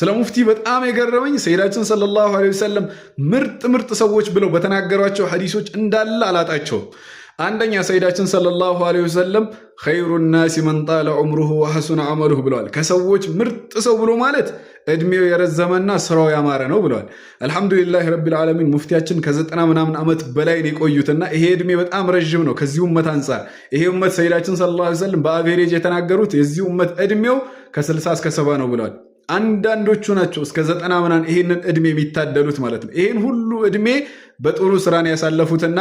ስለ ሙፍቲ በጣም የገረመኝ ሰይዳችን ሰለላሁ ዐለይሂ ወሰለም ምርጥ ምርጥ ሰዎች ብለው በተናገሯቸው ሐዲሶች እንዳለ አላጣቸውም። አንደኛ ሰይዳችን ሰለላሁ ዐለይሂ ወሰለም خير الناس من طال عمره وحسن عمله ብለዋል። ከሰዎች ምርጥ ሰው ብሎ ማለት እድሜው የረዘመና ስራው ያማረ ነው ብለዋል። አልሐምዱሊላህ ረቢል ዓለሚን ሙፍቲያችን ከ90 ምናምን ዓመት በላይ ነው የቆዩትና ይሄ እድሜ በጣም ረዥም ነው። ከዚህ ኡመት አንጻር ይሄ ኡመት ሰይዳችን ሰለላሁ ዐለይሂ ወሰለም በ average የተናገሩት የዚህ ኡመት እድሜው ከ60 እስከ 70 ነው ብለዋል። አንዳንዶቹ ናቸው እስከ 90 ምናምን ይሄንን እድሜ የሚታደሉት ማለት ነው። ይሄን ሁሉ እድሜ በጥሩ ስራን ያሳለፉትና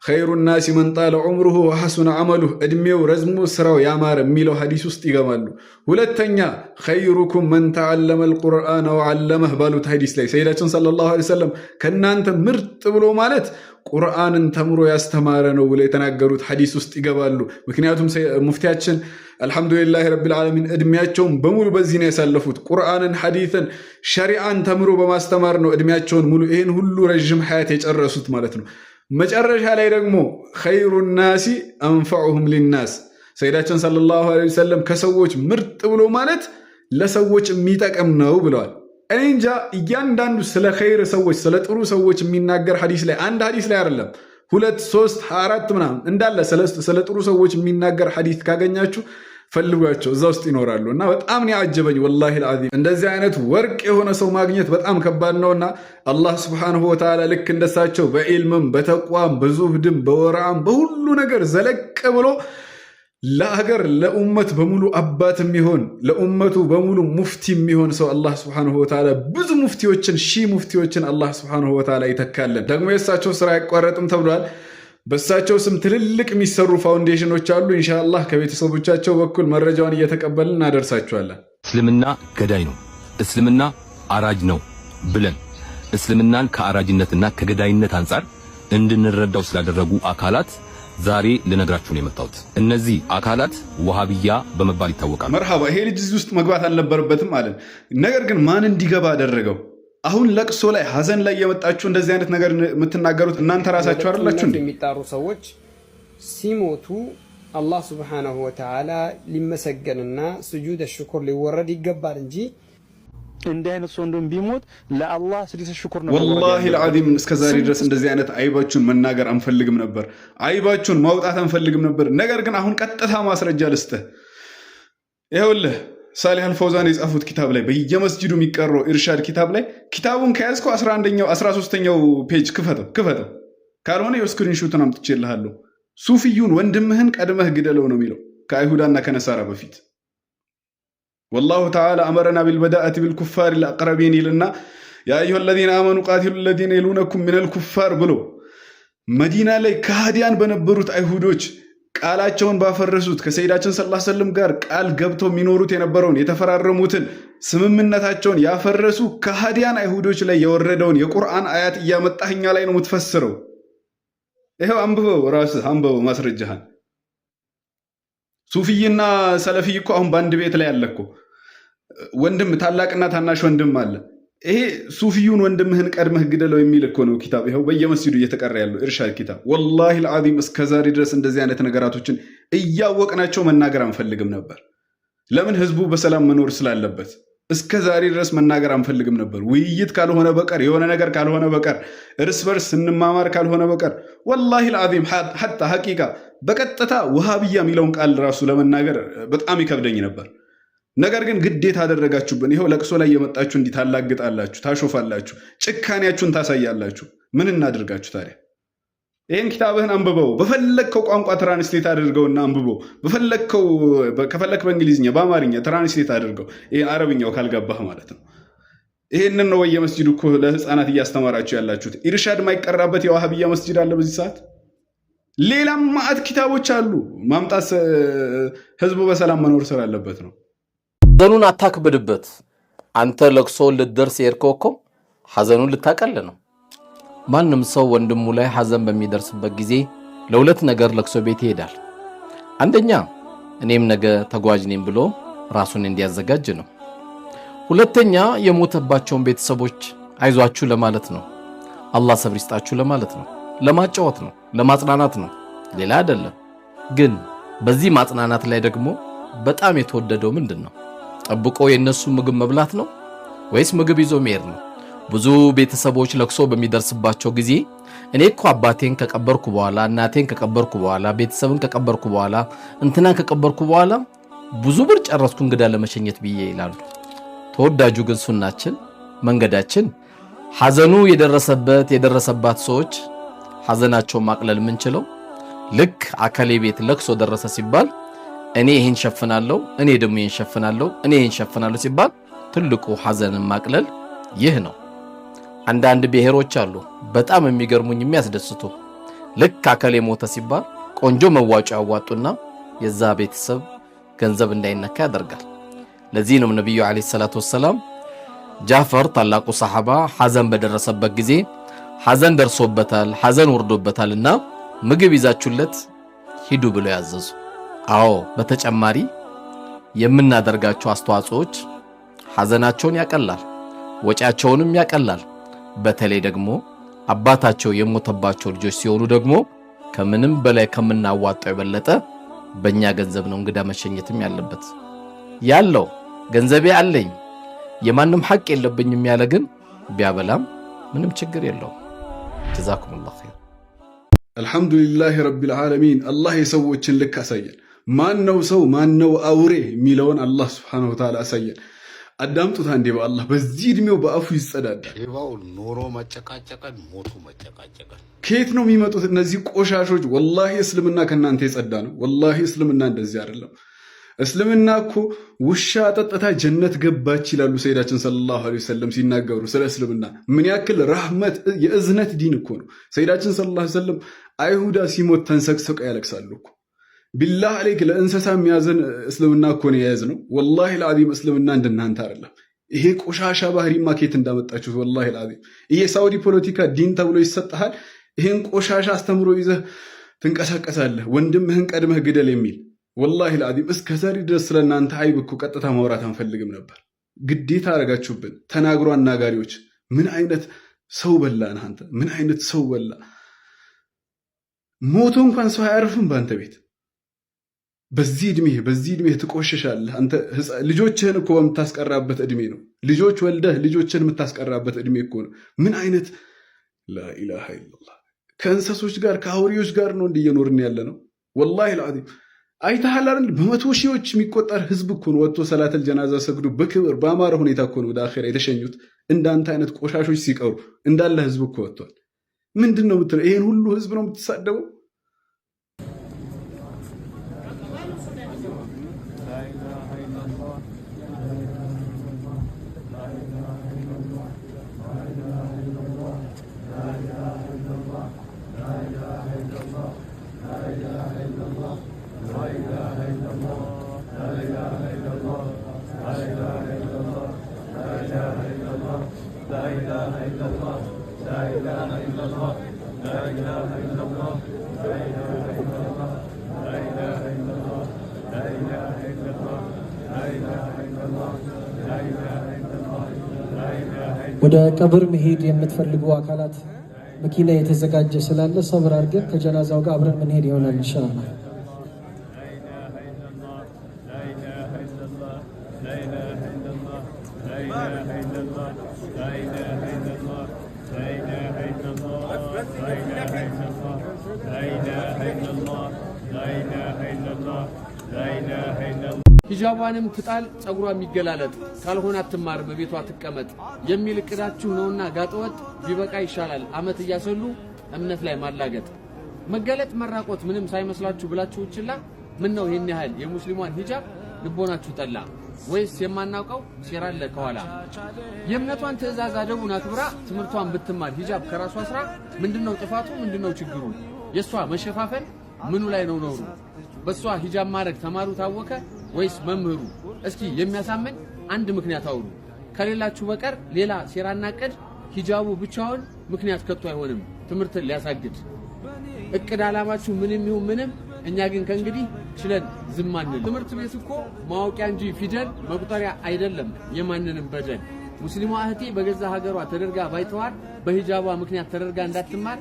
خير الناس من طال عمره وحسن عمله እድሜው ረዝሞ ስራው ያማረ የሚለው ሐዲስ ውስጥ ይገባሉ። ሁለተኛ خيركم من تعلم القرآن وعلمه ባሉት ሐዲስ ላይ ሰይዳችን ሰለላሁ ዐለይሂ ወሰለም ከእናንተ ምርጥ ብሎ ማለት ቁርአንን ተምሮ ያስተማረ ነው ብለው የተናገሩት ሐዲስ ውስጥ ይገባሉ። ምክንያቱም ሙፍቲያችን አልሐምዱሊላህ ረቢል ዓለሚን እድሜያቸውን በሙሉ በዚህ ነው ያሳለፉት። ቁርአንን፣ ሐዲስን፣ ሸሪዓን ተምሮ በማስተማር ነው እድሜያቸውን ሙሉ ይህን ሁሉ ረዥም ሐያት የጨረሱት ማለት ነው። መጨረሻ ላይ ደግሞ خير الناس أنفعهم للناس ሰይዳችን ሰለላሁ ዐለይሂ ወሰለም ከሰዎች ምርጥ ብሎ ማለት ለሰዎች የሚጠቅም ነው ብለዋል። እኔ እንጃ እያንዳንዱ ስለ ኸይር ሰዎች ስለ ጥሩ ሰዎች የሚናገር ሐዲስ ላይ አንድ ሐዲስ ላይ አይደለም ሁለት ሶስት አራት ምናምን እንዳለ ስለ ጥሩ ሰዎች የሚናገር ሐዲስ ካገኛችሁ ፈልጓቸው እዛ ውስጥ ይኖራሉ። እና በጣም ነው ያዓጀበኝ ወላሂ ልዓዚም። እንደዚህ አይነት ወርቅ የሆነ ሰው ማግኘት በጣም ከባድ ነውና አላህ ስብሓነሁ ወተዓላ ልክ እንደሳቸው በዒልምም በተቋም በዙህድም በወርዓም በሁሉ ነገር ዘለቅ ብሎ ለሀገር ለኡመት በሙሉ አባት የሚሆን ለኡመቱ በሙሉ ሙፍቲ የሚሆን ሰው አላህ ስብሓነሁ ወተዓላ ብዙ ሙፍቲዎችን ሺህ ሙፍቲዎችን አላህ ስብሓነሁ ወተዓላ ይተካለን። ደግሞ የእሳቸው ስራ አይቋረጥም ተብሏል። በእሳቸው ስም ትልልቅ የሚሰሩ ፋውንዴሽኖች አሉ። ኢንሻአላህ ከቤተሰቦቻቸው በኩል መረጃውን እየተቀበልን እናደርሳቸዋለን። እስልምና ገዳይ ነው፣ እስልምና አራጅ ነው ብለን እስልምናን ከአራጅነትና ከገዳይነት አንጻር እንድንረዳው ስላደረጉ አካላት ዛሬ ልነግራችሁ ነው የመጣሁት። እነዚህ አካላት ወሃቢያ በመባል ይታወቃሉ። መርሃባ። ይሄ ልጅ እዚህ ውስጥ መግባት አልነበረበትም አለን። ነገር ግን ማን እንዲገባ አደረገው? አሁን ለቅሶ ላይ ሀዘን ላይ የመጣችሁ እንደዚህ አይነት ነገር የምትናገሩት እናንተ ራሳችሁ አይደላችሁ እንዴ? የሚጣሩ ሰዎች ሲሞቱ አላህ ሱብሓነሁ ወተዓላ ሊመሰገንና ስጁድ ሽኩር ሊወረድ ይገባል እንጂ እንዲህ አይነት ሰው እንደውም ቢሞት ለአላህ ስጁድ ሽኩር ነው። ወላሂ ልዓዚም እስከ ዛሬ ድረስ እንደዚህ አይነት አይባችሁን መናገር አንፈልግም ነበር። አይባችሁን ማውጣት አንፈልግም ነበር። ነገር ግን አሁን ቀጥታ ማስረጃ ልስጥህ። ይኸውልህ ሳሊህ አልፈውዛን የጻፉት ኪታብ ላይ በየመስጂዱ የሚቀረው ኢርሻድ ኪታብ ላይ ኪታቡን ከያዝከው 11ኛው 13ኛው page ክፈተው ክፈተው። ካልሆነ የ screenshot ን አምጥቼልሃለሁ። ሱፊዩን ወንድምህን ቀድመህ ግደለው ነው የሚለው ከአይሁዳና ከነሳራ በፊት። والله تعالى أمرنا بالبداءة بالكفار الأقربين ይልና يا أيها الذين آمنوا قاتلوا الذين يلونكم من الكفار ብሎ መዲና ላይ ከሃዲያን በነበሩት አይሁዶች ቃላቸውን ባፈረሱት ከሰይዳችን ሰለላሁ ዐለይሂ ወሰለም ጋር ቃል ገብተው የሚኖሩት የነበረውን የተፈራረሙትን ስምምነታቸውን ያፈረሱ ከሃዲያን አይሁዶች ላይ የወረደውን የቁርአን አያት እያመጣህ እኛ ላይ ነው የምትፈስረው። ይኸው አንብበው፣ ራስህ አንብበው ማስረጃህን። ሱፊይና ሰለፊይ እኮ አሁን በአንድ ቤት ላይ አለ እኮ ወንድም፣ ታላቅና ታናሽ ወንድም አለ። ይሄ ሱፊዩን ወንድምህን ቀድመህ ግደለው የሚል እኮ ነው ኪታብ። ይኸው በየመስጂዱ እየተቀራ ያለው ኢርሻድ ኪታብ። ወላሂ ልዓዚም እስከ ዛሬ ድረስ እንደዚህ አይነት ነገራቶችን እያወቅናቸው መናገር አንፈልግም ነበር። ለምን? ህዝቡ በሰላም መኖር ስላለበት እስከ ዛሬ ድረስ መናገር አንፈልግም ነበር። ውይይት ካልሆነ በቀር፣ የሆነ ነገር ካልሆነ በቀር፣ እርስ በርስ ስንማማር ካልሆነ በቀር ወላሂ ልዓዚም ሐታ ሐቂቃ በቀጥታ ውሃብያ የሚለውን ቃል ራሱ ለመናገር በጣም ይከብደኝ ነበር። ነገር ግን ግዴታ አደረጋችሁብን። ይኸው ለቅሶ ላይ የመጣችሁ እንዲህ ታላግጣላችሁ፣ ታሾፋላችሁ፣ ጭካኔያችሁን ታሳያላችሁ። ምን እናድርጋችሁ ታዲያ? ይህን ኪታብህን አንብበው፣ በፈለግከው ቋንቋ translate አድርገውና አንብበው። በፈለግከው ከፈለክ በእንግሊዝኛ በአማርኛ translate አድርገው፣ ይህን አረብኛው ካልገባህ ማለት ነው። ይህንን ነው በየመስጂዱ እኮ ለህፃናት እያስተማራችሁ ያላችሁት። ኢርሻድ ማይቀራበት የዋሃብያ መስጂድ አለ በዚህ ሰዓት። ሌላም ማዕት ኪታቦች አሉ ማምጣት። ህዝቡ በሰላም መኖር ስላለበት ነው። ሐዘኑን አታክብድበት። አንተ ለቅሶ ልትደርስ የሄድከው እኮ ሐዘኑን ልታቀል ነው። ማንም ሰው ወንድሙ ላይ ሐዘን በሚደርስበት ጊዜ ለሁለት ነገር ለቅሶ ቤት ይሄዳል። አንደኛ እኔም ነገ ተጓዥ ነኝ ብሎ ራሱን እንዲያዘጋጅ ነው። ሁለተኛ የሞተባቸውን ቤተሰቦች አይዟችሁ ለማለት ነው። አላህ ሰብር ይስጣችሁ ለማለት ነው። ለማጫወት ነው፣ ለማጽናናት ነው፣ ሌላ አይደለም። ግን በዚህ ማጽናናት ላይ ደግሞ በጣም የተወደደው ምንድን ነው? ጠብቆ የእነሱ ምግብ መብላት ነው ወይስ ምግብ ይዞ መሄድ ነው? ብዙ ቤተሰቦች ለቅሶ በሚደርስባቸው ጊዜ እኔ እኮ አባቴን ከቀበርኩ በኋላ፣ እናቴን ከቀበርኩ በኋላ፣ ቤተሰብን ከቀበርኩ በኋላ፣ እንትናን ከቀበርኩ በኋላ ብዙ ብር ጨረስኩ እንግዳ ለመሸኘት ብዬ ይላሉ። ተወዳጁ ግን ሱናችን መንገዳችን ሐዘኑ የደረሰበት የደረሰባት ሰዎች ሐዘናቸውን ማቅለል የምንችለው ልክ አከሌ ቤት ለቅሶ ደረሰ ሲባል እኔ ይህን ሸፍናለሁ፣ እኔ ደግሞ ይህን ሸፍናለሁ፣ እኔ ይህን ሸፍናለሁ ሲባል ትልቁ ሐዘንን ማቅለል ይህ ነው። አንዳንድ ብሔሮች አሉ በጣም የሚገርሙኝ የሚያስደስቱ። ልክ አከሌ ሞተ ሲባል ቆንጆ መዋጮ ያዋጡና የዛ ቤተሰብ ገንዘብ እንዳይነካ ያደርጋል። ለዚህ ነው ነቢዩ ዓለይሂ ሰላቱ ወሰላም ጃፈር ታላቁ ሰሐባ ሐዘን በደረሰበት ጊዜ ሐዘን ደርሶበታል፣ ሐዘን ወርዶበታልና ምግብ ይዛችሁለት ሂዱ ብለው ያዘዙ። አዎ፣ በተጨማሪ የምናደርጋቸው አስተዋጽኦዎች ሐዘናቸውን ያቀላል፣ ወጪያቸውንም ያቀላል። በተለይ ደግሞ አባታቸው የሞተባቸው ልጆች ሲሆኑ ደግሞ ከምንም በላይ ከምናዋጣው የበለጠ በእኛ ገንዘብ ነው እንግዳ መሸኘትም ያለበት። ያለው ገንዘቤ አለኝ የማንም ሐቅ የለብኝም ያለ ግን ቢያበላም ምንም ችግር የለውም። ጀዛኩሙላሁ ኸይር። الحمد لله رب العالمين። አላህ የሰዎችን ልክ አሳየን። ማን ነው ሰው ማን ነው አውሬ የሚለውን አላህ سبحانه وتعالى አሳየን። አዳምጡት አንዴ። በአላህ በዚህ እድሜው በአፉ ይጸዳዳል። ሌባው ኖሮ መጨቃጨቀን፣ ሞቱ መጨቃጨቀን። ከየት ነው የሚመጡት እነዚህ ቆሻሾች? ወላሂ እስልምና ከእናንተ የጸዳ ነው። ወላሂ እስልምና እንደዚህ አይደለም። እስልምና እኮ ውሻ ጠጥታ ጀነት ገባች ይላሉ ሰይዳችን صلى الله عليه وسلم ሲናገሩ ስለ እስልምና ምን ያክል ረህመት የእዝነት ዲን እኮ ነው። ሰይዳችን صلى الله عليه وسلم አይሁዳ ሲሞት ተንሰቅስቀው ያለቅሳሉ እኮ። بالله عليك ለእንስሳ የሚያዝን እስልምና እኮ ነው የያዝነው። والله العظيم እስልምና እንደናንተ አይደለም። ይሄ ቆሻሻ ባህሪማ ኬት እንዳመጣችሁት والله العظيم። ይሄ ሳውዲ ፖለቲካ ዲን ተብሎ ይሰጥሃል። ይሄን ቆሻሻ አስተምሮ ይዘህ ትንቀሳቀሳለህ። ወንድምህን ቀድመህ ግደል የሚል والله العظيم እስከ ዛሬ ድረስ ስለእናንተ አይብ እኮ ቀጥታ ማውራት አንፈልግም ነበር። ግዴታ አረጋችሁብን። ተናግሮ አናጋሪዎች። ምን አይነት ሰው በላ ነህ አንተ? ምን አይነት ሰው በላ? ሞቶ እንኳን ሰው አያርፍም በአንተ ቤት። በዚህ እድሜህ ትቆሽሻለህ። አንተ ልጆችህን እኮ በምታስቀራበት እድሜ ነው። ልጆች ወልደህ ልጆችህን የምታስቀራበት እድሜ እኮ ነው። ምን አይነት لا إله إلا الله። ከእንሰሶች ጋር ከአውሬዎች ጋር ነው እንዲህ እየኖርን ያለ ነው። والله العظيم አይተሃል አይደል? በመቶ ሺዎች የሚቆጠር ህዝብ እኮ ነው ወጥቶ ሰላተል ጀናዛ ሰግዶ በክብር በአማረ ሁኔታ እኮ ነው ወደ አኼራ የተሸኙት። እንዳንተ አይነት ቆሻሾች ሲቀሩ እንዳለ ህዝብ እኮ ወጥቷል። ምንድን ነው የምትለው? ይሄን ሁሉ ህዝብ ነው የምትሳደበው? ወደ ቀብር መሄድ የምትፈልጉ አካላት መኪና የተዘጋጀ ስላለ ሰብር አድርገን ከጀናዛው ጋር አብረን ምንሄድ ይሆናል ኢንሻአላህ። ሂጃቧንም ትጣል፣ ጸጉሯ የሚገላለጥ ካልሆነ አትማርም፣ ቤቷ ትቀመጥ የሚል እቅዳችሁ ነውና ጋጠወጥ ቢበቃ ይሻላል አመት እያሰሉ እምነት ላይ ማላገጥ። መገለጥ መራቆት ምንም ሳይመስላችሁ ብላችሁ ችላ። ምን ነው ይህን ያህል የሙስሊሟን ሂጃብ ልቦናችሁ ጠላ ወይስ የማናውቀው ሴራ አለ ከኋላ? የእምነቷን ትዕዛዝ አደቡን አክብራ ትምህርቷን ብትማር ሂጃብ ከራሷ ስራ ምንድነው ጥፋቱ? ምንድነው ችግሩ? የእሷ መሸፋፈን ምኑ ላይ ነው ነውሩ? በእሷ ሂጃብ ማድረግ ተማሩ ታወከ ወይስ መምህሩ? እስኪ የሚያሳምን አንድ ምክንያት አውሩ። ከሌላችሁ በቀር ሌላ ሴራና እቅድ ሂጃቡ ብቻውን ምክንያት ከቶ አይሆንም ትምህርትን ሊያሳግድ። እቅድ ዓላማችሁ ምንም ይሁን ምንም፣ እኛ ግን ከእንግዲህ ችለን ዝም አንልም። ትምህርት ቤት እኮ ማወቂያ እንጂ ፊደል መቁጠሪያ አይደለም የማንንም በደል። ሙስሊሟ እህቴ በገዛ ሀገሯ ተደርጋ ባይተዋር በሂጃቧ ምክንያት ተደርጋ እንዳትማር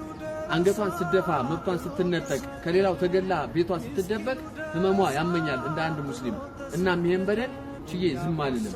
አንገቷን ስትደፋ መብቷን ስትነጠቅ ከሌላው ተገላ ቤቷ ስትደበቅ ህመሟ ያመኛል እንደ አንድ ሙስሊም። እናም ይሄን በደል ችዬ ዝም አልልም።